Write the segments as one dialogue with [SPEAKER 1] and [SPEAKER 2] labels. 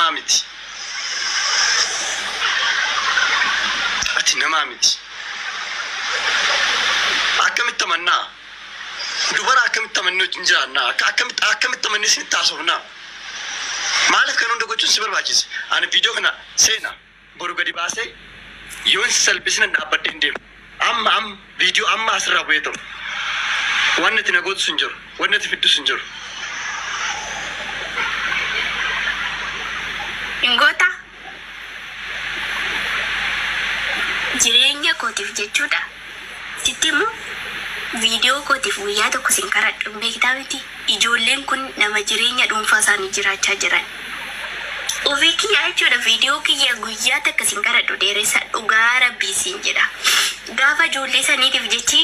[SPEAKER 1] namaa miti. Ati namaa miti. Akkamitti amannaa? Dubara akkamitti amannee wajjin jiraannaa? Akkamitti amannee isinitti haasofnaa? Maaliif kan hunda gochuun si barbaachise? Ani viidiyoo kana seena boru gadi baasee yoon si salphisina dhaabbadhee hin deemu. Amma amma viidiyoo amma asirraa bu'ee ta'u. Wanni ati na gootus hin jiru. Wanni ati fiddus hin jiru.
[SPEAKER 2] Hin goota? Jireenya kootiif jechuudha. Sitti himu viidiyoo kootiif guyyaa tokko sin karadhu hin beektaa miti. Ijoolleen kun nama jireenya dhuunfaa isaanii jiraachaa jiran. Ofii kiyyaa jechuudha viidiyoo kiyya guyyaa takka sin karadhu dheeressa dhugaa rabbii siin jedha. Gaafa ijoollee saniitiif jechi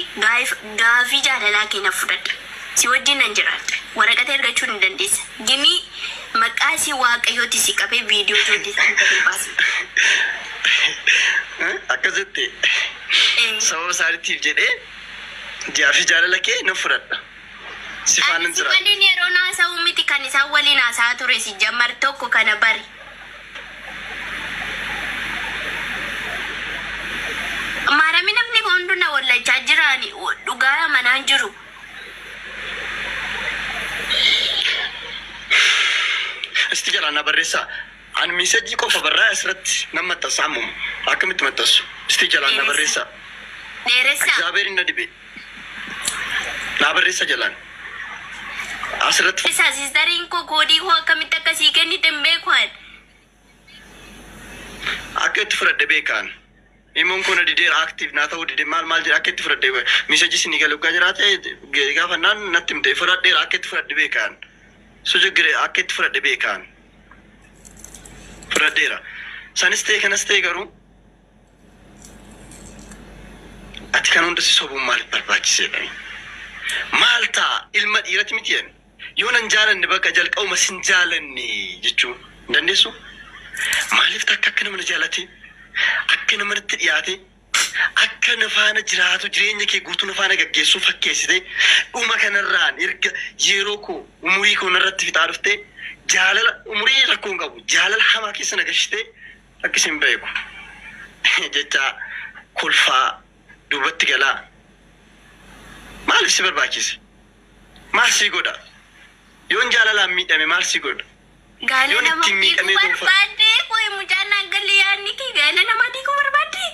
[SPEAKER 2] gaafii jaalalaa kee na fudhadha. Si wajjin nan jiraadha. Waraqata ergachuu ni dandeessa. Gini maqaa isii waaqayyooti si qabee viidiyoo ijoollee sanii gadi baase.
[SPEAKER 1] Akkasitti sababa isaaniitiif jedhee gaafii jaalala kee nan fudhadha. Si faana
[SPEAKER 2] Ani si
[SPEAKER 1] jiraadha.
[SPEAKER 2] waliin yeroon haasa'u miti kan isaan waliin haasa'aa ture si jammar tokko kana bari. Maarami namni kun hundu na wallachaa jiraani dhugaa amanaan jiru.
[SPEAKER 1] Isti jalaa na barreessaa. Ani message qofa barraa'e asirratti nan maxxansa ammuma. Akkamitti maxxansu? Isti jalaan na
[SPEAKER 2] Dheeressa.
[SPEAKER 1] barreessaa.
[SPEAKER 2] Dheeressa.
[SPEAKER 1] Egzaabeerin na dhibe. Naa barreessa jalaan. Asirratti
[SPEAKER 2] Isa sistariin koo koodii koo akkamitti akka sii kennite hin beeku ani.
[SPEAKER 1] Akka itti fudhadhe beekaan. Imoon kun na dideera active naa ta'uu dide maal maal jedhe akka itti fudhadhe message isinii galu gaafa jiraate gaafannaan natti himte fudhadheera akka itti fudhadhe beekaan. Sujugire akka itti fudhadhe beekaan. Fudhadheera. Sanis ta'e kanas ta'e garuu ati kan hunda si sobuun maaliif barbaachiseedha? Maal ta'a ilma dhiirati miti jedhan. Yoo nan jaalanne bakka jalqabuma sin jaalanne jechuu hin dandeessu? Maaliif takka akka nama na jaalate, akka nama natti dhiyaate, akka na faana jiraatu jireenya kee guutuu na faana gaggeessuu fakkeessite dhuma kanarraan erga yeroo koo umurii koo narratti fixaa dhufte jaalala umurii rakkoo hin qabu jaalala hamaa keessa na gashite akka isin beeku jecha kolfaa duubatti galaa maaliif si barbaachise? Maal sii godha? Yoon jaalalaan miidhame maal sii godha?
[SPEAKER 2] Gaala
[SPEAKER 1] Yoon
[SPEAKER 2] nama
[SPEAKER 1] ittiin
[SPEAKER 2] diiguu
[SPEAKER 1] miidhamee gonfadhe.
[SPEAKER 2] barbaadde qoy mucaan naan galle yaadni kee gaala nama diiguu barbaadde.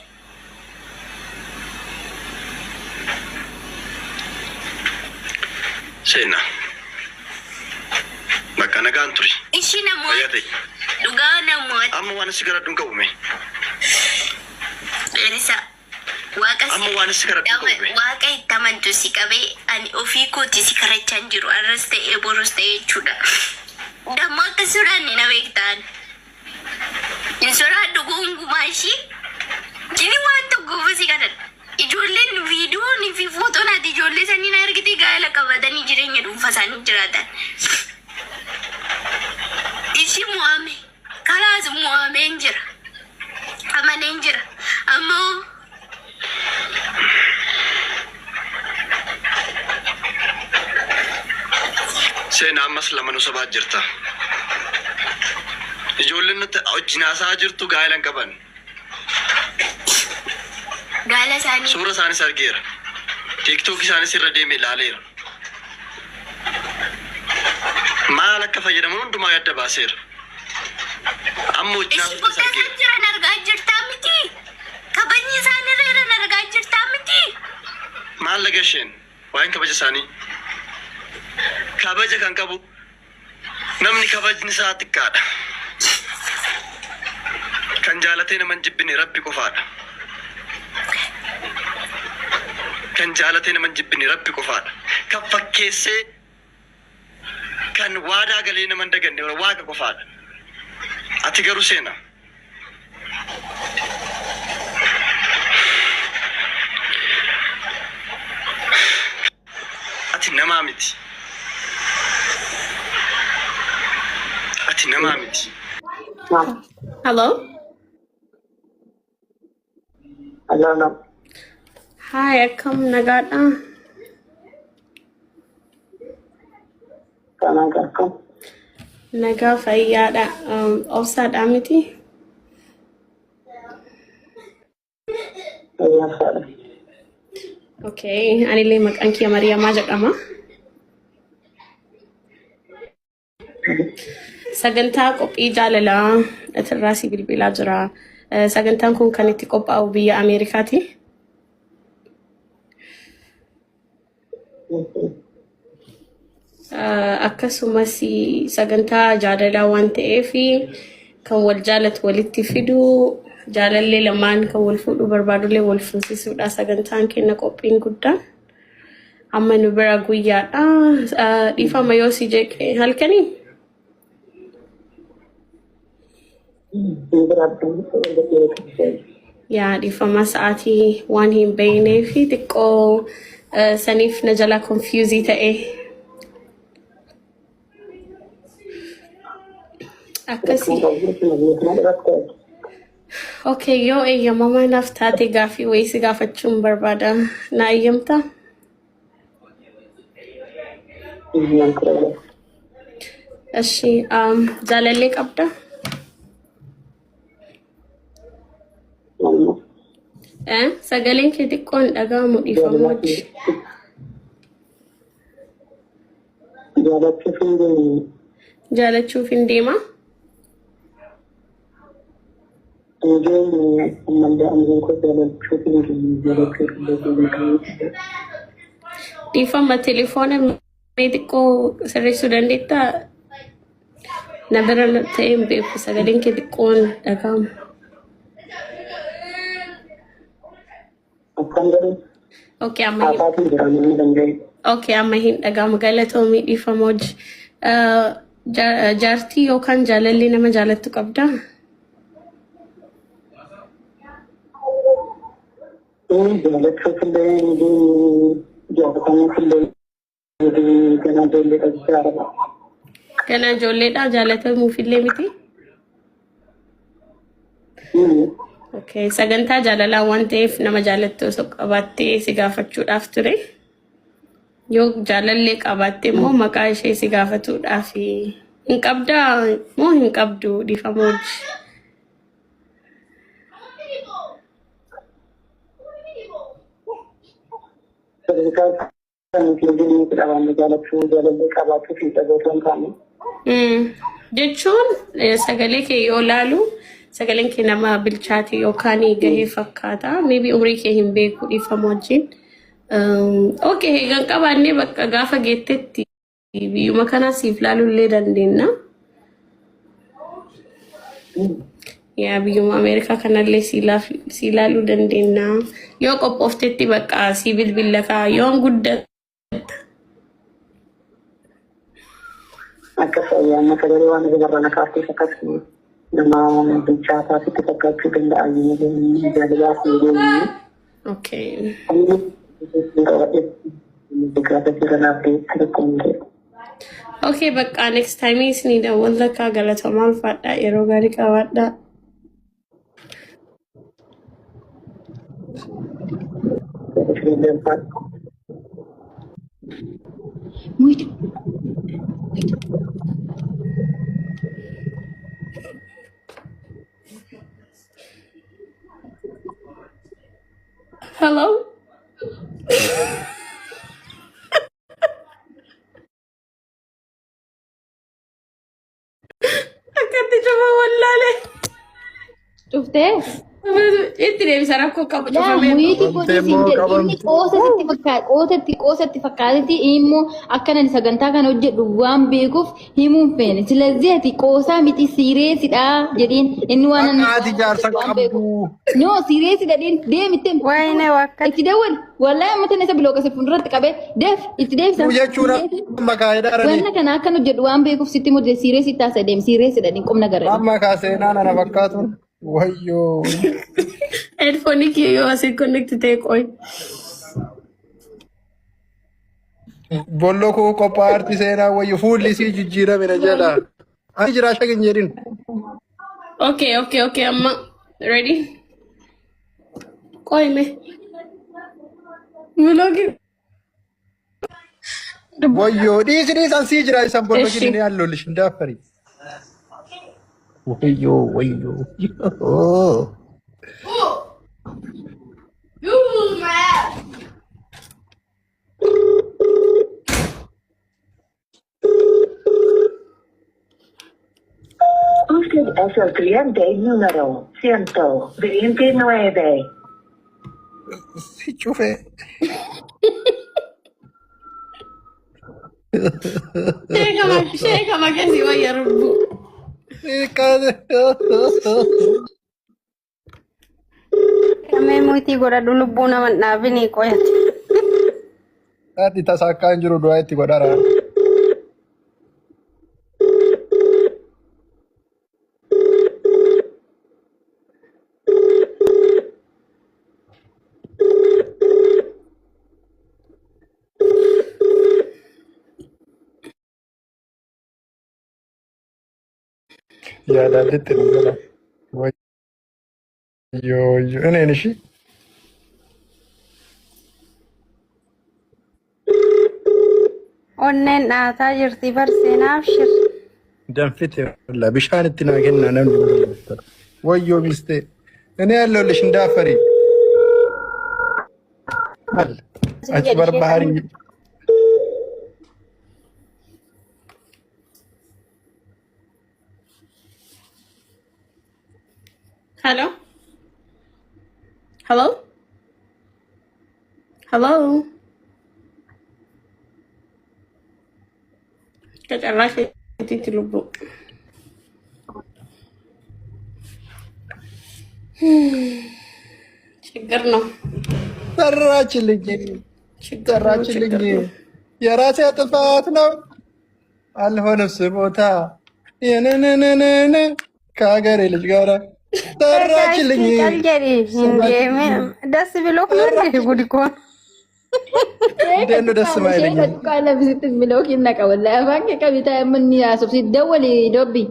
[SPEAKER 1] Seenaa. Bakka nagaan turi.
[SPEAKER 2] Ishii
[SPEAKER 1] Fayyaa
[SPEAKER 2] namooti
[SPEAKER 1] ta'e.
[SPEAKER 2] dhugaa namooti
[SPEAKER 1] Amma waan si garadhu hin qabu mee.
[SPEAKER 2] dheeressa waaqa si
[SPEAKER 1] Amma waan si garadhu hin qabu mee.
[SPEAKER 2] waaqa itti amantu si qabee ani ofii kooti si karachaa hin jiru arras ta'ee borus ta'ee jechuudha. Dammoo akka sodaanne na beektaan. Hin sodaadhu gonkumaa ishii. Jini waan tokkoof si kadhadha. Ijoolleen viidiyoon fi footoon ati ijoollee saniin argite gaa'ela qabatanii jireenya dhuunfaa isaanii jiraatan. Ishii mo'ame. Kalaas mo'ameen jira. Amaneen jira. Ammoo
[SPEAKER 1] Seenaa ammas lama nu sobaa jirta. Ijoolleen nuti wajjin haasa'aa jirtu gaa'ela hin qaban.
[SPEAKER 2] Gaala isaanii
[SPEAKER 1] Suura isaanis argeera. TikTok isaanis irra deeme ilaaleera. Maal akka fayyadaman hundumaa adda baaseera. Amma wajjin
[SPEAKER 2] Ishi
[SPEAKER 1] haasoftus
[SPEAKER 2] bakka isaan
[SPEAKER 1] argeera.
[SPEAKER 2] jiran argaa jirtaa miti. Kabajni isaan irra jiran argaa jirtaa miti.
[SPEAKER 1] Maal laga isheen? Waa'een kabaja isaanii. Kabaja kan qabu namni kabajni isaa xiqqaadha. Kan jaalatee nama hin jibbine Rabbi qofaadha. Kan jaalatee nama hin jibbine Rabbi qofaadha. Kan fakkeessee kan waadaa galee nama hin daganne Waaqa qofaadha. Ati garuu seena. Ati namaa miti. Ati namaa miti.
[SPEAKER 3] Hello?
[SPEAKER 4] Hello, no.
[SPEAKER 3] Hi, akkam nagaadha.
[SPEAKER 4] Kana akkam.
[SPEAKER 3] Nagaa fayyaadha. Obsaadha miti?
[SPEAKER 4] Fayyaadha.
[SPEAKER 3] Okay, anillee maqaan kiyya Mariyamaa jedhama. Sagantaa qophii jaalalaa irraa si bilbilaa jira. Sagantaan kun kan itti qophaa'u biyya Ameerikaati. Akkasumas sagantaa jaalalaa waan ta'eef kan wal jaalatu walitti fidu, jaalallee lamaan kan wal fuudhuu barbaadullee wal fuusisuudha sagantaan kenna qophiin guddaan. Amma nu bira guyyaadha. Dhiifama yoo si jeeqe, halkanii? Yaa, dhiifama, sa'aatii waan hin beeknee fi xiqqoo saniif na jala confuse ta'e. Akkasii. Okay, yoo eeyyamamaa naaf taate gaaffii wayii si gaafachuun barbaada. Na eeyyamtaa? Eshi, jaalallee qabda? Eh, sagaleen kee xiqqoon dhaga'amu, dhiifama wajji.
[SPEAKER 4] Jaalachuuf hin deemne.
[SPEAKER 3] Jaalachuuf hin deema?
[SPEAKER 4] Hin deemne, ammallee umriin koo jaalachuuf hin deemne, jaalachuuf illee deemne.
[SPEAKER 3] Dhiifama, telefoona mee xiqqoo sirreessuu dandeettaa? Na bira ta'ee hin beeku, sagaleen kee xiqqoon dhaga'amu.
[SPEAKER 4] Akkam godhu?
[SPEAKER 3] Okay, amma hin
[SPEAKER 4] Haasaatiin jira namni danda'e.
[SPEAKER 3] Okay, amma hin dhaga'amu. Galatoomii, dhiifama hojii. Jaartii yookaan jaalallee nama jaalattu qabdaa?
[SPEAKER 4] Jaalachuuf illee hin deemne, jaalatamuuf illee hin deemne, ganaa ijoollee dhabsisaadha.
[SPEAKER 3] Ganaa ijoolleedha, jaalatamuuf illee miti. Okay, sagantaa jaalalaa waan ta'eef nama jaalattu osoo qabaattee si gaafachuudhaaf ture. Yoo jaalallee qabaatte immoo maqaa ishee si gaafatuudhaaf. Hin qabdaa moo hin qabdu, dhiifama hojii?
[SPEAKER 4] Sadarkaa saniif hin deemne qabaanne jaalachuu, jaalallee qabaachuu fi dhaboota hin taane.
[SPEAKER 3] Jechuun sagalee kee yoo laalu sagaleen kee nama bilchaate yookaan gahee fakkaata. Maybe umrii kee hin beeku, dhiifama wajjin. Okay, eegan qabaannee bakka gaafa geettetti biyyuma kanaa siif laaluu illee dandeenya. Yaa, biyyuma Ameerikaa kanallee si ilaaluu dandeenya. Yoo qophooftetti bakka si bilbilla kaa yoon guddatta.
[SPEAKER 4] Akka fayyaa sagalee waan irra na kaastee fakkaatu nama bilchaataa sitti fakkaachuu danda'a, jaalalaaf hin deemne.
[SPEAKER 3] Okay.
[SPEAKER 4] Gaafa jira naaf deebisa tokko hin ta'e.
[SPEAKER 3] Okay, bakka next time isinii daawwalla kaa, galatomaa, ulfaadhaa, yeroo gaarii qabaadhaa.
[SPEAKER 4] Isinillee ulfaadha.
[SPEAKER 5] Mute.
[SPEAKER 3] Hello? Akkatti cufa wallaale.
[SPEAKER 5] Cuftee?
[SPEAKER 3] Itti deebisa, rakkoo qabu,
[SPEAKER 5] Laa
[SPEAKER 3] cufamee.
[SPEAKER 5] mute
[SPEAKER 6] Qabamtee
[SPEAKER 5] godhii siin
[SPEAKER 6] moo
[SPEAKER 5] jedhe inni
[SPEAKER 6] qabamte?
[SPEAKER 5] qoosa sitti fakkaate, qoosatti qoosatti fakkaatetti immoo akkanan sagantaa kana hojjedhu waan beekuuf himuun feene. Silazii ati qoosaa miti, seriousidha jedhiin, inni waan
[SPEAKER 6] Akka ati jaarsa
[SPEAKER 5] waan beekuuf.
[SPEAKER 6] qabdu.
[SPEAKER 5] No, seriousidha jedhiin, deemitte.
[SPEAKER 7] Wayne wakkat.
[SPEAKER 5] Itti dawwal, wallahi amma tana isa block asii fuulduratti qabee deef itti deebisa.
[SPEAKER 6] Nu jechuun amma kaayidhaarani.
[SPEAKER 5] Wanna kana akkan hojjedhu waan beekuuf sitti mudde, serious taasisa, deem, seriousidha jedhiin, qubna gara.
[SPEAKER 6] Amma kaa seenaa nana fakkaatuun. Wayyoo.
[SPEAKER 3] Headphone kiyya yoo asii connect ta'e qoy.
[SPEAKER 6] Bolloo koo qophaa'aarti seenaa, wayyo, fuulli isii jijjiirame na jala. Ani jiraa shagin jedhin.
[SPEAKER 3] Okay, amma ready? Qoy mee. Vlogii.
[SPEAKER 6] Wayyoo, dhiisi dhiisi, ansii jira isan bolloo
[SPEAKER 3] Eshi.
[SPEAKER 6] jini allollish hin daaffari. Wayyoo wayyoo.
[SPEAKER 4] Usted es el cliente número 129.
[SPEAKER 6] Si cufee.
[SPEAKER 3] Sheeka makasii wayya rubbu.
[SPEAKER 7] Kamee muitii godhadhu lubbuu nama hin dhaabinii qoyate.
[SPEAKER 6] Ati tasa akkaan jiru du'aa itti godhara. Yaadaan itti nu godha. Wayyoo wayyoo. Ineen ishii.
[SPEAKER 7] Onneen dhaataa jirti bar seenaaf shir.
[SPEAKER 6] Danfite walla bishaan itti naa kennaa namni bira wayyoo mistee. እኔ ያለሁልሽ እንዳፈሪ አለ አጭበርባሪ
[SPEAKER 3] ሄሎ ሄሎ ሄሎ ከጨራሽ ቲቲ ልቡ ችግር ነው።
[SPEAKER 6] ሰራችልኝ
[SPEAKER 3] ችግር ነው።
[SPEAKER 6] ሰራችልኝ።
[SPEAKER 3] ችግር ነው።
[SPEAKER 6] የራሴ ጥፋት ነው። አልሆነም ስቦታ የነነነነ ከሀገሬ ልጅ ጋር ሰራችልኝ።
[SPEAKER 7] Cal jedhi hin deemin. Das biloo kun gudi koon.
[SPEAKER 6] እንዴት ነው ደስ ማይለኝ?
[SPEAKER 5] Sheeka labsitti bilookiin naqa wallahi afaan kee qabi taa'e manni haasofsi dawwali dobbi.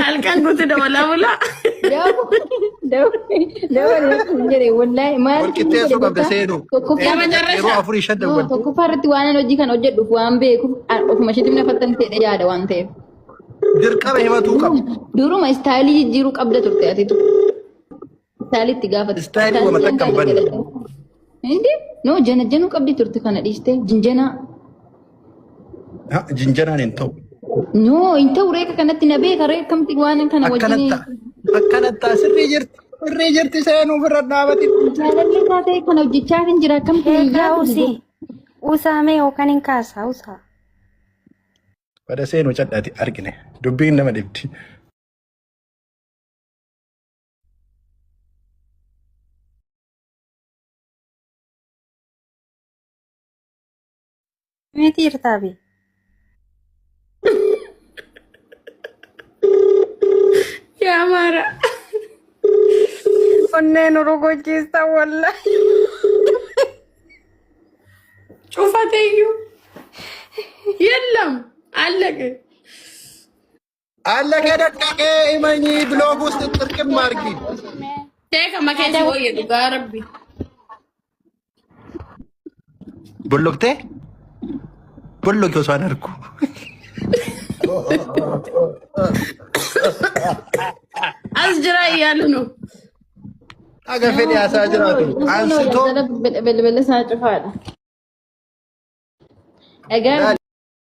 [SPEAKER 3] Halkan guutuu dabalaa bulaa.
[SPEAKER 5] Dawwali jedhe wallahi maal
[SPEAKER 6] Walqixxeessuu qabda seenuu.
[SPEAKER 5] Tokkoffaa
[SPEAKER 3] የመጨረሻ
[SPEAKER 6] Yeroo afurii shan dawwalte.
[SPEAKER 5] tokkoffaa irratti waan ani hojii kana hojjedhuuf waan beekuuf ofuma isheetti na fattanteedha yaada waan ta'eef.
[SPEAKER 6] Dirqama himatuu qabda.
[SPEAKER 5] Duruma istaayilii jijjiiruu qabda turte atitu. Istaayilii itti gaafate.
[SPEAKER 6] Istaayilii wama takka hin banne.
[SPEAKER 5] Hindi no janajjanuu qabdi turte kana dhiiste jinjanaa.
[SPEAKER 6] Jinjanaan hin ta'u.
[SPEAKER 5] No hin ta'u reeka kanatti na beeka reeka kamti waan kana wajjin.
[SPEAKER 6] Akkanatti akkanatti sirrii jirti. Sirrii jirti seenuu ofirra dhaabati.
[SPEAKER 5] Jaalalli isaa ta'e kana hojjechaa hin jira akkamti hin
[SPEAKER 7] Sheekaa
[SPEAKER 5] yaadu.
[SPEAKER 7] usii. Usaa mee yookaan hin kaasaa usaa.
[SPEAKER 6] Bada seenuu cadhaati argine. Dubbiin nama dhibdi.
[SPEAKER 7] Miti irtaabi.
[SPEAKER 3] የአማራ
[SPEAKER 7] Onneen rukuchiista wallahi.
[SPEAKER 3] ጩፈትዩ የለም አለቀ።
[SPEAKER 6] አለቀ ደቀቀ። እመኚ ብሎግ ውስጥ ጥርቅም አድርጊ።
[SPEAKER 3] Sheeka makeessi wayya dhugaa rabbi.
[SPEAKER 6] ቦሎቅቴ ቦሎቄ osoo an argu.
[SPEAKER 3] As jira እያሉ ነው።
[SPEAKER 6] Haga fedhe haasaa jiraatu ansitoo
[SPEAKER 5] Bilbila isaa cufaadha. Egaa